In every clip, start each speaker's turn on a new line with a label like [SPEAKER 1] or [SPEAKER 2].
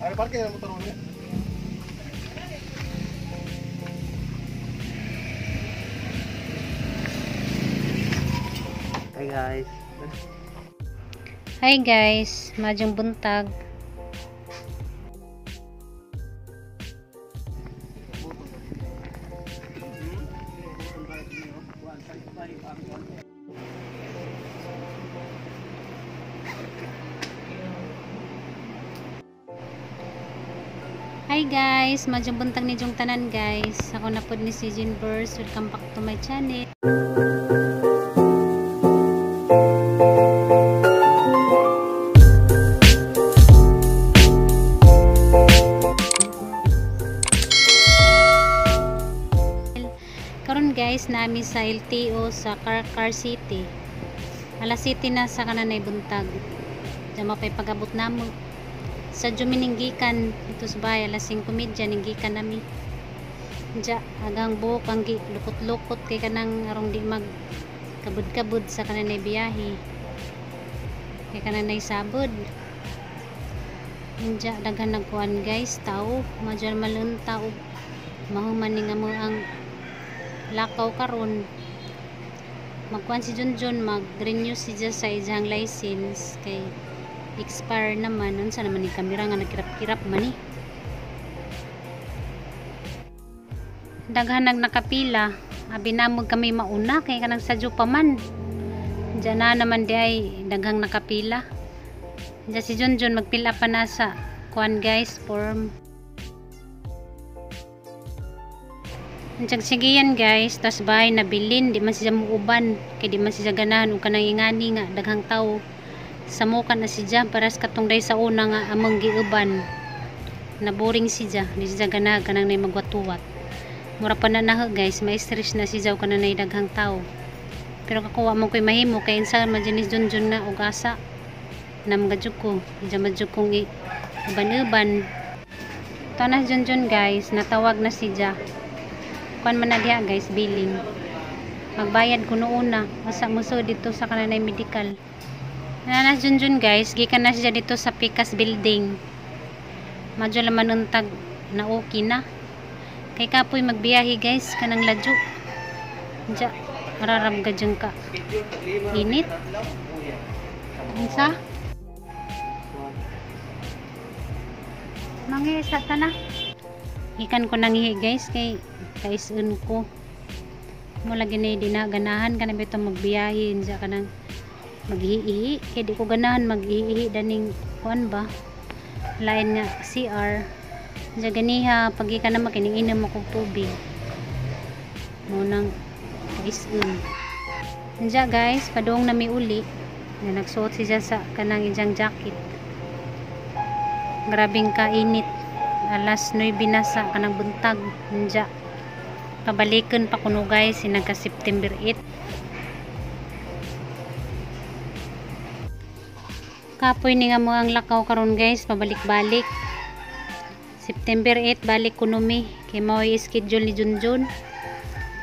[SPEAKER 1] Ay, parking na motor mo.
[SPEAKER 2] Hi guys.
[SPEAKER 3] Hi guys, madyong buntag. Hi guys, madyong buntag ni Jong tanan guys. Ako na pod ni si Jean Burst. Welcome back to my channel. Karon guys, nami sa LTO sa Carcar City. Alas City na sa kananay buntag. Diyan mapay pag-abot namo. Sa Jumininggikan ito sa bahay, alas 5:30 ninggikan nami. Diya, agang buhok ang lukot-lukot kay kanang arong di mag kabud-kabud sa kananay biyahe. Kay kananay sabod. Diya, daghan nagkuan guys, tao, madyan malunta og mahuman ni nga mo ang lakaw karon. Magkuan si Junjun, mag-renew siya sa iyang license kay expire naman. Unsa naman ni kamera nga nagkirap-kirap man ni. Daghan nag nakapila, abi namog kami mauna kay kanang sadyo pa man. Diyan na naman di ay daghang nakapila. Diyan si Junjun magpila pa na sa kuan guys, form. Ang sige yan guys, tas bahay nabilin, di man siya muuban, kay di man siya ganahan og kanang ingani nga daghang tawo. Samukan na siya paras katong day sa una nga among giuban. Naboring siya, di siya ganahan kanang nay magwatuwat. Mura pa na naho guys, ma-stress na siya og kanang nay daghang tawo. Pero kakuha mo ko'y mahimo kay insa man dyan ni Junjun na og asa. Namgadjud ko, diyan madjud kong uban-uban. Ito na Junjun guys, natawag na siya. Kuan man na diha guys, billing. Magbayad kuno una, basta muso dito sa kananay medical. Nana Junjun guys, gikan na siya dito sa Picas building. Madyo laman untag na okay na. Kay kapoy magbiyahe guys, kanang ladyo. Diya, mararam ka dyan ka. Init. Unsa? Mangisa ta na. Gikan ko nang ihi guys kay kaisun ko. Mo lagi na di na ganahan ka na bitaw magbiyahe unsa ka nang maghiihi kay di ko ganahan maghiihi daning kuan ba. Lain nga CR. Unsa ganiha pag ka na makining inom ako tubig. Mo nang kaisun. Unsa guys, padung na mi uli. Na nagsuot siya sa kanang iyang jacket. Grabing kainit. Alas 9 na sa kanang buntag. Unja. Pabalikan pa kuno guys, nagka September 8. Kapoy ni nga mo ang lakaw karon guys, pabalik-balik. September 8 balik kuno mi kay mao'y schedule ni Junjun.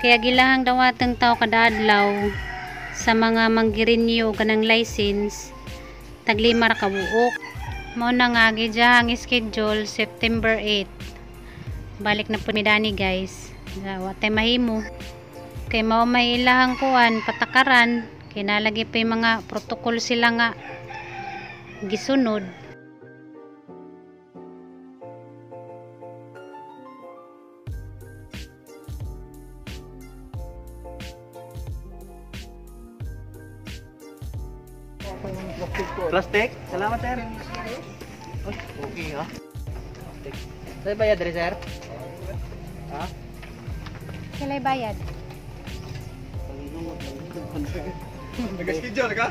[SPEAKER 3] Kaya gilahang dawateng tao kada adlaw sa mga manggirinyo kanang license, taglima ra ka buok. Mao na nga gidya ang schedule September 8. Balik na po mi dani guys. Wa tay mahimo. Kay mao may ilahang kuan patakaran, kay nalagi pa yung mga protocol sila nga gisunod.
[SPEAKER 2] Plastic? Salamat sir. Uy, okay ha. Plastic. Sa'yo bayad rin sir? Ha?
[SPEAKER 3] Kilay bayad.
[SPEAKER 1] Nag-schedule ka?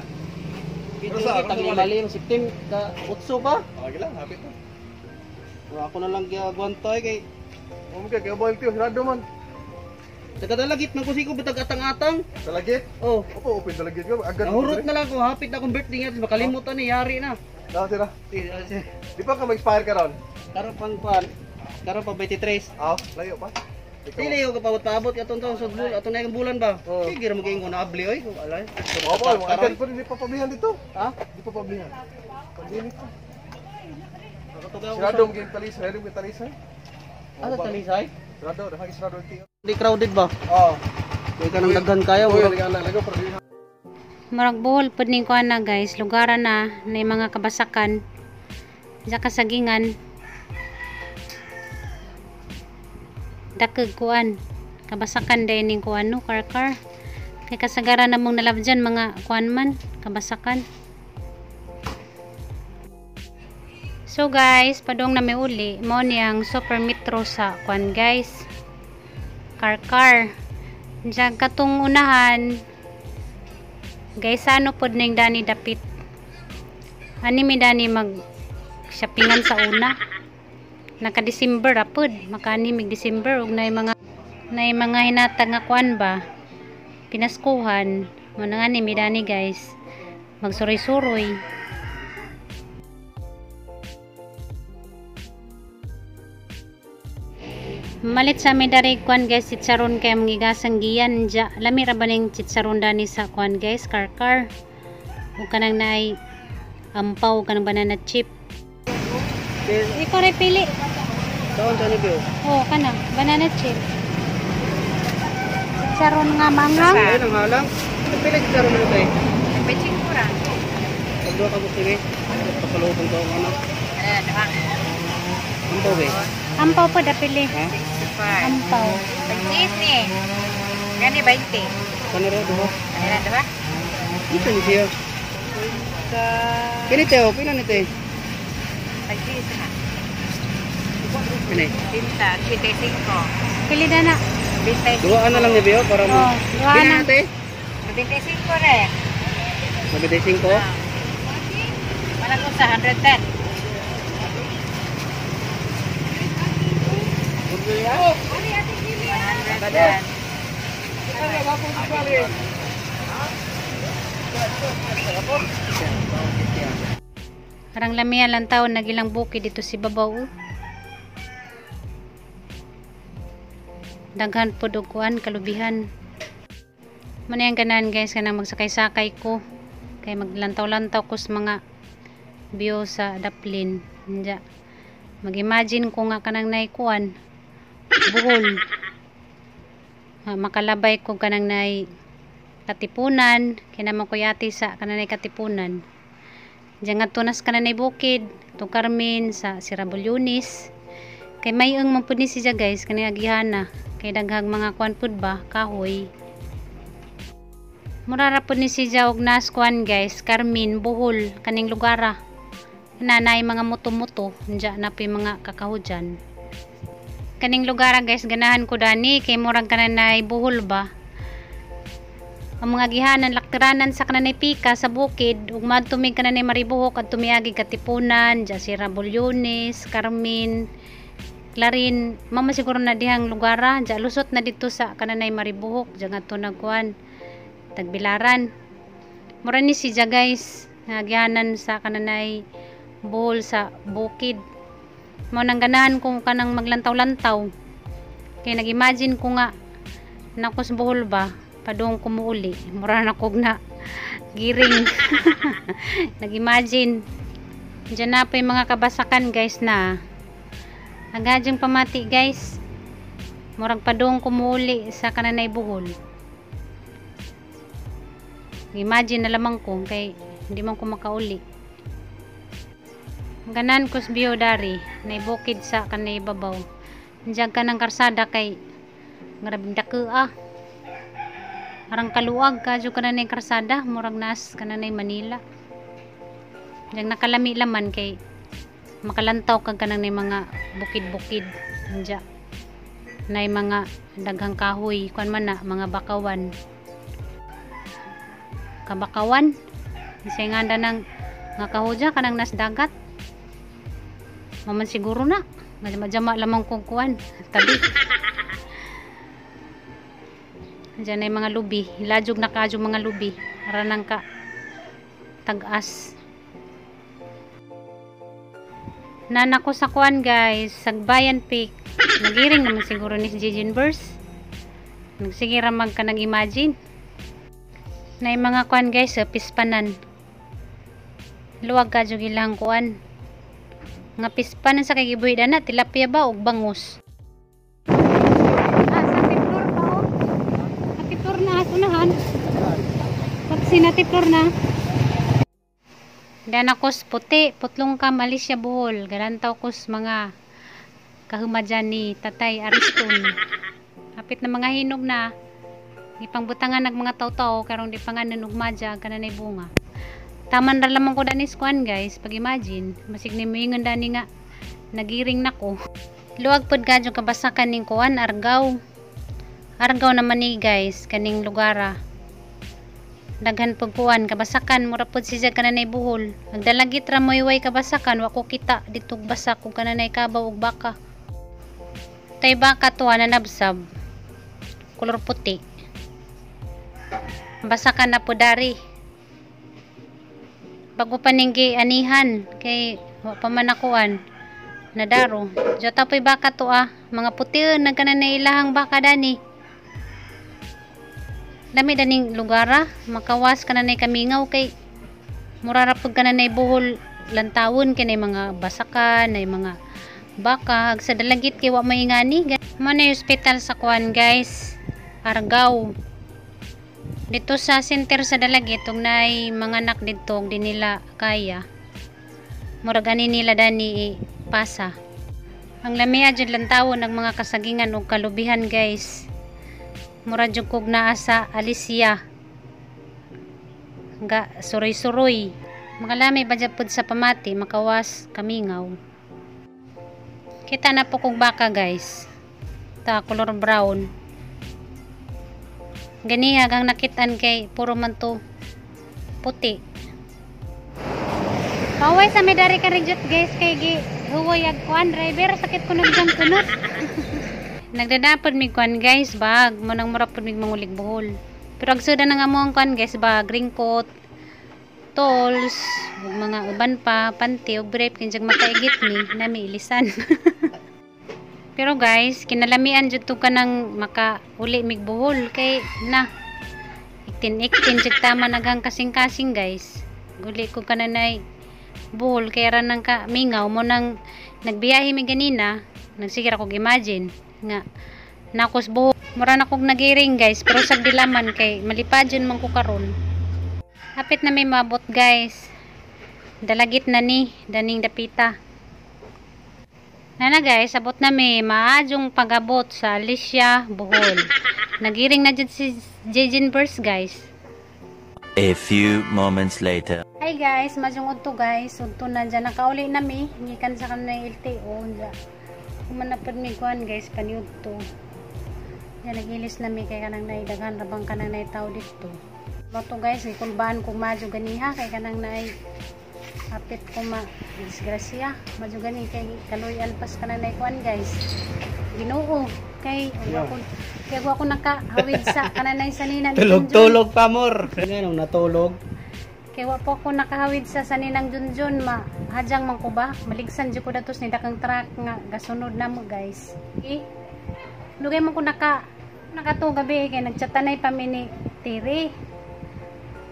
[SPEAKER 2] Pero sa taglimali yung September ka 8 pa.
[SPEAKER 1] Okay lang, hapit na.
[SPEAKER 2] Pero ako na lang giagwantoy kay
[SPEAKER 1] Mo kay kay boy tiyo, sarado man.
[SPEAKER 2] tagadalagit man ko siko bitag atang-atang.
[SPEAKER 1] Dalagit.
[SPEAKER 2] Oh,
[SPEAKER 1] Opo, open dalagit ka. Agad.
[SPEAKER 2] nahurot na lang ko hapit na akong birthday nga makalimutan ni yari na.
[SPEAKER 1] Na sira. Di pa ka mag-expire ka ron?
[SPEAKER 2] Karon pang kuan. Karon pa 23.
[SPEAKER 1] Ah, layo pa. Ikaw.
[SPEAKER 2] Dili yo kapabot-paabot atong taon sa bulan, atong na bulan ba?
[SPEAKER 1] Oo.
[SPEAKER 2] Sige ra maging ko na abli oy, alay.
[SPEAKER 1] Opo, agad pa rin, di pa pablihan dito.
[SPEAKER 2] Ha?
[SPEAKER 1] Di pa pablihan. Pandemic pa. Sirado mo kayong talisay, sirado mo kayong talisay.
[SPEAKER 2] Asa talisay?
[SPEAKER 1] Sirado, dahil sirado LTO.
[SPEAKER 2] Di crowded ba?
[SPEAKER 1] Oo.
[SPEAKER 2] Kay kanang daghan kayo.
[SPEAKER 1] Uy, lagi anak, lagi pero di
[SPEAKER 3] Murag Bohol pud ning kuan na guys, lugaran na na yung mga kabasakan. Sa kasagingan. Dakeg kuan. Kabasakan dahil ning kuan no, Carcar. Kay kasagaran na mong nalab dyan, mga kuan man, kabasakan. So guys, padong na may uli, mao niyang super metro sa kuan guys. Carcar. Diyan katong unahan, guys, ano pod ning dani dapit. Ani mi dani mag shoppingan sa una. Naka December ra pod, makaani mig December ug nay mga hinatag nga kuan ba. Pinaskuhan. Mo na nga ni mi dani guys. Magsuroy-suroy. Malit sa mi dari kuan guys, chicharon kay mga igasang giyan ja. Lami ra ba ning chicharon dani sa kuan guys, Carcar. Ug kanang naay ampaw kanang banana chip. Ikaw rin pili.
[SPEAKER 2] Saan sa ni Bio?
[SPEAKER 3] Oh, kana banana chip. Chicharon nga manghang.
[SPEAKER 2] Ayun ang halang. Pila sa karon mo tayo?
[SPEAKER 4] Pechingura.
[SPEAKER 2] Pagduha ka gusto ni. Pasalubong daw ano.
[SPEAKER 4] Eh, diba?
[SPEAKER 2] Ang tawag eh.
[SPEAKER 3] Ampaw po dapili.
[SPEAKER 2] Ha?
[SPEAKER 4] 65.
[SPEAKER 3] Ampaw.
[SPEAKER 4] Pag-cheese ni. Gani 20.
[SPEAKER 2] Kanira duha.
[SPEAKER 4] Kanila, diba?
[SPEAKER 2] Ito ni siya. Kini teo, pila ni te?
[SPEAKER 4] Pag-cheese na.
[SPEAKER 2] Kini.
[SPEAKER 4] Tinta, 85.
[SPEAKER 3] Pili na na.
[SPEAKER 4] 25.
[SPEAKER 2] Duha na lang ni Bio para mo.
[SPEAKER 3] Oh, duha
[SPEAKER 2] Pila
[SPEAKER 3] na.
[SPEAKER 2] na te?
[SPEAKER 4] 25 rin.
[SPEAKER 2] 95.
[SPEAKER 4] Ah. Wala ko sa 110. Badan.
[SPEAKER 3] Parang lamiya lang taon nagilang bukid dito si Babaw. Oh. Daghan pod og kuan kalubihan. Muna yung ganahan guys kanang magsakay-sakay ko. Kay maglantaw-lantaw ko sa mga view sa Daplin. Nya. Mag-imagine ko nga kanang naikuan. Buhol. Nga makalabay ko kanang nay Katipunan. Kinamang ko yati sa kanang nay Katipunan. Diyan nga tunas ka na na bukid, itong Carmen sa Sirabulyunis. Kay mayong man pud ni siya guys, kani agihana. Kay daghang mga kuan pud ba, kahoy. Mura ra pud ni siya og nas kuan guys, Carmen, Bohol, kaning lugara. Nanay mga muto-muto, diyan na po mga kakahujan. Kaning lugara guys, ganahan ko dani kay murag kananay Bohol ba. Ang mga gihanan laktiranan sa kananay pika sa bukid ug madtumig kananay Maribuhok at tumiagi Katipunan, Jasira Bulyones, Carmen, Clarin, mama siguro na dihang lugara, ja lusot na dito sa kananay Maribuhok, ja ngadto nagkuan Tagbilaran. Mura ni siya guys, nga gihanan sa kananay Bohol sa bukid. Mao nang ganahan ko kanang maglantaw-lantaw. Kay nag-imagine ko nga nako sa Bohol ba, padung kumuuli. Mura na kog na giring. Nag-imagine. Diyan na po yung mga kabasakan guys na. Agadyang pamati guys. Murag padung kumuuli sa kananay Bohol. Imagine na lamang ko kay hindi man ko makauli. Ganan ko sa Biodari, naibukid sa kanay babaw. Diyan ka ng karsada kay grabing dako ah. Arang kaluag kadyo ka na na karsada, murag naas ka na na Manila. Diyan nakalami laman kay makalantaw kag kanang na mga bukid-bukid. Diyan na mga daghang kahoy, kuan man na mga bakawan. Kabakawan. Kasi nga ng nga kahoy kanang nas dagat. Maman siguro na. Majama lamang kong kuan. Tabi. Diyan ay mga lubi. Hiladyog na kadyo mga lubi. Aranang ka tag-as. Nana ko sa kuan guys. Sagbayan Peak. Nagiring naman siguro ni si Jijin Burst. Nagsige ramag ka nag-imagine. Na yung mga kuan guys, sa pispanan. Luwag kadyo ilang kuan. Nga pispan sa kay gibuhi na tilapia ba og bangus. Ah, sa tiplor pa oh. Atiplor na asunahan. Pag sinatiplor na. Dana kos puti, putlong ka Malaysia Bohol. Galantaw kos mga kahumadyan ni Tatay Ariston. Hapit na mga hinog na. Ipangbutangan nag mga tao-tao karong di pa nga nanugmadya kananay bunga. Taman ra lamang ko danis kuan guys, pag imagine, masig ni moingon dani nga nagiring nako. Luwag pod kadyo kabasakan ning kuan Argao. Argao naman ni guys kaning lugara. Daghan pud kuan kabasakan, mura pud siya kananay buhol. Agdalagit ra moy kabasakan, wa ko kita ditog basak kung kananay kabaw ug baka. Tay baka tuwa na nabsab. Kolor puti. Basakan na po dari. Bago pa ning anihan kay wa pa man nakuan nadaro. Diyo tapoy baka to ah, mga puti nagkananay ilahang baka dani. Dami daning lugara, makawas kananay kamingaw kay mura ra pud kananay buhol lantawon kay nay mga basakan, nay mga baka ag sa Dalagit kay wa maingani. Mo na hospital sa kuan guys, Argao. Dito sa center sa Dalagit ug nay mga anak didto ug di nila kaya. Murag ani nila dani pasa. Ang lamia jud lantawon ang mga kasagingan ug kalubihan guys. Mura jud kog naa sa Alicia. Nga suroy-suroy. Makalami ba jud pud sa pamati makawas kamingaw. Kita na po kog baka guys. Ta color brown. Ganiha gang nakitaan kay puro man to puti. Paway sa medari ka reject guys kay gi huwoy ag kuan driver sakit ko nagjang kunot. Nagdadapod mig kuan guys bag mo nang mura pud mig mangulig buhol. Pero agsuda na nga mo ang kuan guys bag raincoat, tools, ug mga uban pa, panty ug brief kinjag makaigit ni nami ilisan. Pero guys, kinalamian jud to kanang makauli mig buhol kay na iktin-iktin jud tama nagang kasing-kasing guys. Guli ko kananay buhol kay ra nang ka mingaw mo nang nagbiyahe mi ganina, nagsigira kog imagine nga nakos buhol. Mura na kog nagiring guys, pero sa dilaman kay malipadyon man ko karon. Hapit na may maabot guys. Dalagit na ni daning dapita. Nana guys, abot na mi maadyong pag-abot sa Alicia, Bohol. Nagiring na jud si Jejin Burst guys.
[SPEAKER 5] A few moments later.
[SPEAKER 3] Hi guys, madyong udto guys. Udto na dyan. Nakauli na mi. Ngikan sa kanay LTO. Dyan. Kumanapad mi kuan guys, paniudto. Dyan nagilis na mi kay kanang naidaghan rabang kanang naitaw dito. Moto guys, gikulbaan ko madyo ganiha kay kanang naay apit ko ma disgrasya. Madyo gani kay kaluyan pas kanang naikuan guys. Ginoo kay ako kay wa ko nakahawid sa kananay sanina ni Junjun.
[SPEAKER 6] Tulog-tulog pa mor. Nganong natulog?
[SPEAKER 3] Kay wa po ako nakahawid sa saninang Junjun ma hadyang man ko ba maligsan jud ko datos ni dakang truck nga gasunod na mo guys. Eh lugay man ko nakato gabi kay nagchatanay pa mi ni Tiri.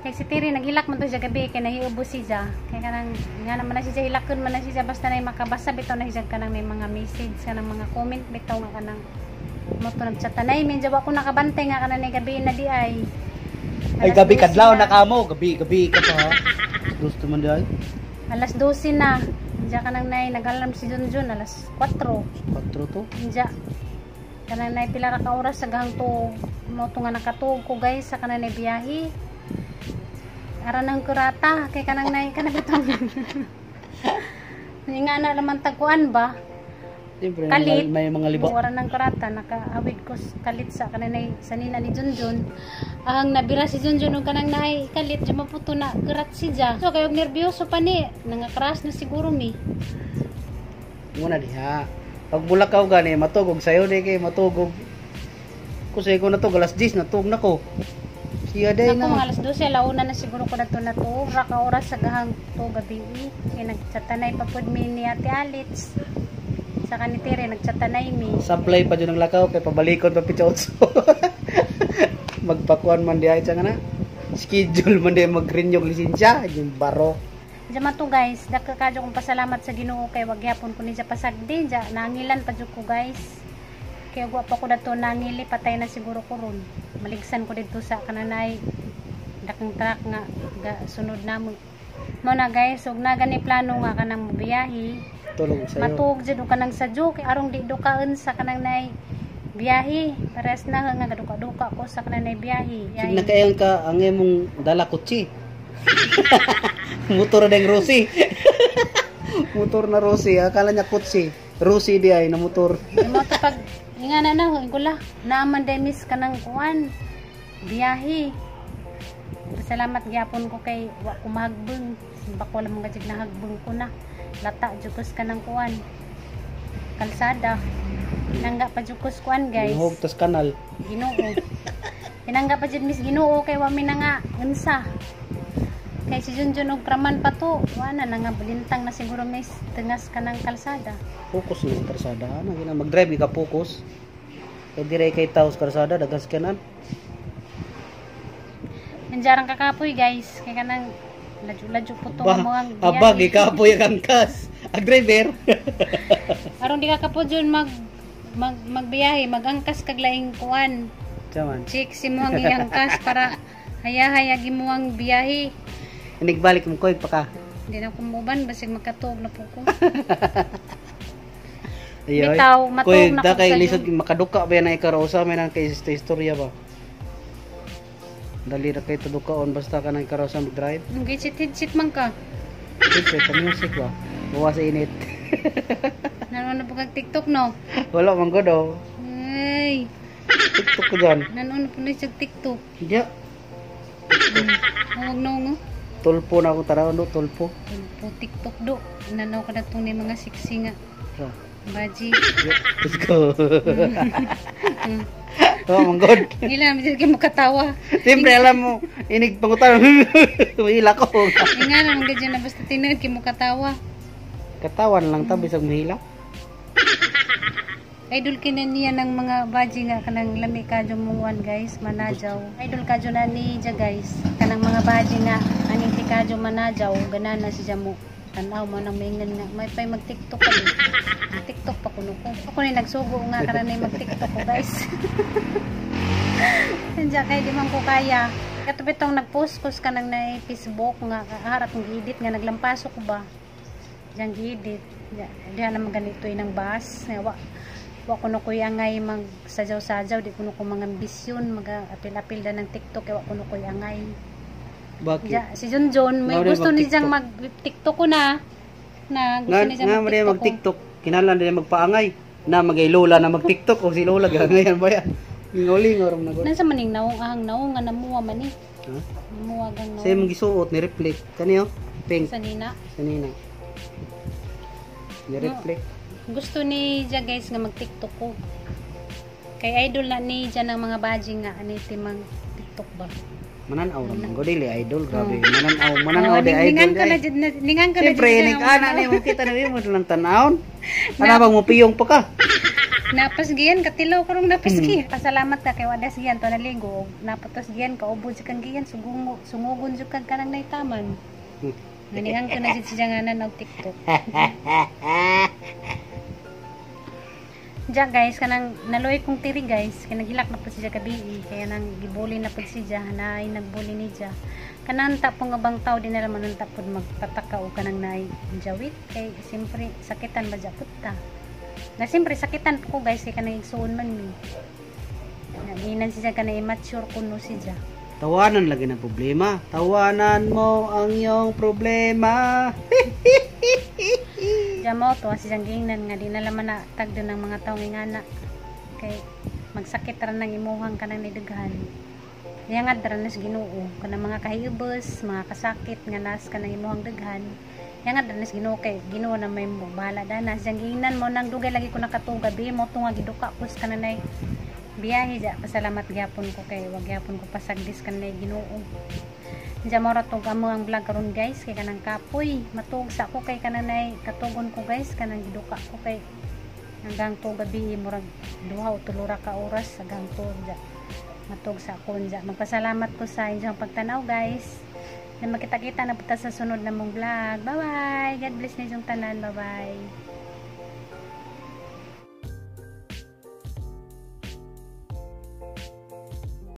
[SPEAKER 3] Kay si Tiri naghilak man to siya gabi kay nahiubos siya. Kay kanang nga naman na siya hilakon man na siya basta nay makabasa bitaw na siya kanang may mga message kanang mga comment bitaw nga kanang mo to nagchatanay min jawa ko nakabantay nga kanang gabi na di ay.
[SPEAKER 6] Ay gabi kadlaw na kamo, gabi gabi ka pa. Gusto man dai.
[SPEAKER 3] Alas 12 na. Diya ka nang nay nag-alarm si Junjun alas 4.
[SPEAKER 6] 4 to.
[SPEAKER 3] Diya. Kanang nay pila ra ka oras sa gahang tuog. Mo to nga nakatuog ko guys sa kanang nay biyahe. Ara nang kurata kay kanang nay kanang bitong. Nga na laman tagkuan ba?
[SPEAKER 6] Siyempre,
[SPEAKER 3] Kalit.
[SPEAKER 6] may mga liba.
[SPEAKER 3] Wala nang kurata nakaawid ko kalit sa kanang sanina ni Junjun. Ang nabira si Junjun og kanang naay kalit di maputo na kurat siya. So kayo nervyoso pa ni, nangakras na siguro mi.
[SPEAKER 6] Muna diha. Pag bulakaw gani matugog sayo di kay matugog. Kusay ko na to alas 10 natug na ko. Siya day
[SPEAKER 3] Ako
[SPEAKER 6] na.
[SPEAKER 3] mga alas 12 launa na siguro ko na to natuog ra ka oras sa gahang to gabi. Kay nagchatanay pa pud mi ni Ate Alitz. Sa kanitire nagchatanay mi.
[SPEAKER 6] Supply pa jud ang lakaw kay pabalikon pa pitsa 8. Magpakuan man di ay nga na. Schedule man di mag-renew og lisensya, yung baro.
[SPEAKER 3] Diyan to guys, dako kadyo kong pasalamat sa Ginoo kay wag gyapon ko ni siya pasagdi ja, nangilan pa jud ko guys. Kay wa pa ko dato nangili, patay na siguro ko ron. Maligsan ko didto sa kananay dakong truck nga ga, sunod namo. Mo na guys, ug na gani plano nga kanang mobiyahe,
[SPEAKER 6] Tulog sa'yo.
[SPEAKER 3] matuog jud og kanang sadyo kay arong di dukaan sa kanang nay biyahe. Pares na nga gaduka-duka ko sa kanang nay biyahe.
[SPEAKER 6] Sig na kayon ka ang imong dala kutsi. Motor na ding Rossi. Motor na Rossi, akala niya kutsi. Rossi di ay na motor.
[SPEAKER 3] Mo to pag nga na na gula naaman day miss kanang kuan biyahe. Salamat gyapon ko kay wa ko mahagbong. Bako lang mga jig nahagbong ko na. Lata jud ko sa kanang kuan. Kalsada. Nangga pa jud ko sa kuan guys.
[SPEAKER 6] Ginuhog tas kanal.
[SPEAKER 3] Ginoo. Tinangga pa jud miss Ginoo kay wa mi na nga unsa. Kay si Junjun og kraman pa to, wa na nga bulintang na siguro miss tungas kanang kalsada.
[SPEAKER 6] Focus na sa karsada. Ana gina mag-drive ka focus. Kay dire kay tao sa karsada dagas kanan.
[SPEAKER 3] Nandiyan kakapoy guys, kay kanang ladyo-ladyo po to
[SPEAKER 6] Ba,
[SPEAKER 3] ang mga
[SPEAKER 6] aba
[SPEAKER 3] biyahe.
[SPEAKER 6] gikapoy ang angkas. Ang driver.
[SPEAKER 3] Aron di ka kapo jud mag mag magbiyahe, magangkas kag laing kuan.
[SPEAKER 6] Chaman.
[SPEAKER 3] Chicks imo ang iangkas para haya-haya imo ang biyahe.
[SPEAKER 6] Inigbalik mo koy pa ka.
[SPEAKER 3] Hindi na kumuban basig makatuog na po ko.
[SPEAKER 6] Ayoy.
[SPEAKER 3] Bitaw, matuog
[SPEAKER 6] Koy,
[SPEAKER 3] na
[SPEAKER 6] da
[SPEAKER 3] ko
[SPEAKER 6] kay
[SPEAKER 3] sa
[SPEAKER 6] lisod makaduka ba na ikarosa may nang kay istorya ba. Dali ra kay tudukaon basta ka nang ikarosa mag-drive.
[SPEAKER 3] Nung gitsit-hitsit man ka.
[SPEAKER 6] Siyempre, sa music ba? Bawa sa init.
[SPEAKER 3] Nanonood na po kag TikTok no?
[SPEAKER 6] Wala man gud oh.
[SPEAKER 3] Ay,
[SPEAKER 6] TikTok ko dyan.
[SPEAKER 3] nanonood po na siya TikTok.
[SPEAKER 6] Hindi.
[SPEAKER 3] Huwag no.
[SPEAKER 6] Tulpo na akong taraw no, tulpo.
[SPEAKER 3] Po TikTok do. Nanaw ka na itong ni mga siksi nga.
[SPEAKER 6] So,
[SPEAKER 3] Baji.
[SPEAKER 6] let's go. Oh, man god.
[SPEAKER 3] Ila, medyo kayo makatawa.
[SPEAKER 6] Siyempre, alam mo, inig pangutan. Mahila ko.
[SPEAKER 3] Nga naman ganyan na basta tinuod kayo makatawa.
[SPEAKER 6] Katawan lang ta, bisag mahila.
[SPEAKER 3] Idol kina niya ng mga baji nga kanang lami kadyo munguan guys, manajaw. Idol kadyo na ni ja guys. Kanang mga baji nga aning ti kadyo manajaw, ganana si mo. Tanaw mo nang maingan nga may pay mag TikTok ka di. TikTok pa kuno ko. Ako ni nagsugo nga karon ni mag TikTok ko guys. Nandiyan kay di man ko kaya. Katubitong nagpost ko sa kanang na Facebook nga harap ng edit nga naglampaso ko ba. Diyan gi-edit. Diyan naman ganito inang bus. Nga, wa wa kuno ko angay mag sadyaw-sadyaw, di kuno ko mga ambisyon mag apil-apil da ng TikTok kay wa kuno ko angay.
[SPEAKER 6] Bakit?
[SPEAKER 3] Ja, si Junjun may
[SPEAKER 6] Nga,
[SPEAKER 3] gusto ni
[SPEAKER 6] mag-TikTok.
[SPEAKER 3] siyang mag TikTok ko na. Na gusto
[SPEAKER 6] Nga,
[SPEAKER 3] ni siyang
[SPEAKER 6] nga
[SPEAKER 3] mag-TikTok.
[SPEAKER 6] mag TikTok. Kinahanglan din magpaangay. Na magay lola na mag TikTok o si lola gangayan ba yan? Lingaw-lingaw ra man na gud.
[SPEAKER 3] Ko. Nansa maning naong ahang naong nga namuha man ni.
[SPEAKER 6] Ha?
[SPEAKER 3] Namuha gang
[SPEAKER 6] Sa
[SPEAKER 3] naong.
[SPEAKER 6] imong gisuot ni reflect kaniyo pink
[SPEAKER 3] Sa nina.
[SPEAKER 6] sanina. Ni reflect.
[SPEAKER 3] Gusto ni ja guys nga mag TikTok ko. Kay idol na ni ja ng mga baji nga ani ti mag TikTok ba.
[SPEAKER 6] Mananaw ra man gud dili idol grabe. Mananaw, mananaw
[SPEAKER 3] Oh,
[SPEAKER 6] di idol.
[SPEAKER 3] Ningan ko na
[SPEAKER 6] di.
[SPEAKER 3] jud ningan ko na
[SPEAKER 6] Siyempre,
[SPEAKER 3] jud
[SPEAKER 6] inig ana ni mo kita na mo lang tan-awon. Ana bang mo piyong pa ka?
[SPEAKER 3] Napas giyan katilaw karong napas giyan. Pasalamat ka kay wadas giyan to naligo. Napatos giyan kaubo jud kang giyan sugungo sungugon jud kag kanang naitaman. Manihan ko na jud siya nga na og TikTok. Diya guys, kanang naluoy kong tiri guys, kay naghilak na po siya gabi, kaya nang gibuli na po siya, naay nagbuli ni siya. Kanang ta po nga bang tao di na naman unta pod magtataka o kanang naay jawit kay siyempre sakitan ba pud ta. Na siyempre sakitan po ko guys kay kanang igsuon man mi. Naginan siya kanang immature kuno siya.
[SPEAKER 6] Tawanan lagi ng problema. Tawanan mo ang iyong problema.
[SPEAKER 3] Diya mo to si siyang giingnan nga di na laman na tagdo ng mga tawo nga na kay magsakit ra nang imuhang kanang nidaghan. Yangad ra nas Ginoo kanang mga kahibos, mga kasakit nga nas kanang imuhang daghan. Yangad ra nas Ginoo kay Ginoo na may mo bahala dana. Siyang giingnan mo nang dugay lagi ko nakatuga bi mo to nga giduka ko sa kananay biyahe ja. Pasalamat gyapon ko kay wag gyapon ko pasagdis kananay Ginoo. Diya mo ra tug amo ang vlog karon guys kay kanang kapoy matuog sa ko kay kananay katugon ko guys kanang giduka ko kay hanggang to gabi murag duha o tulo ra ka oras hanggang to ja matuog sa ako ja. Magpasalamat ko sa inyong pagtanaw guys. Na makita-kita na punta sa sunod na mong vlog. Bye-bye! God bless ninyong tanan. Bye-bye!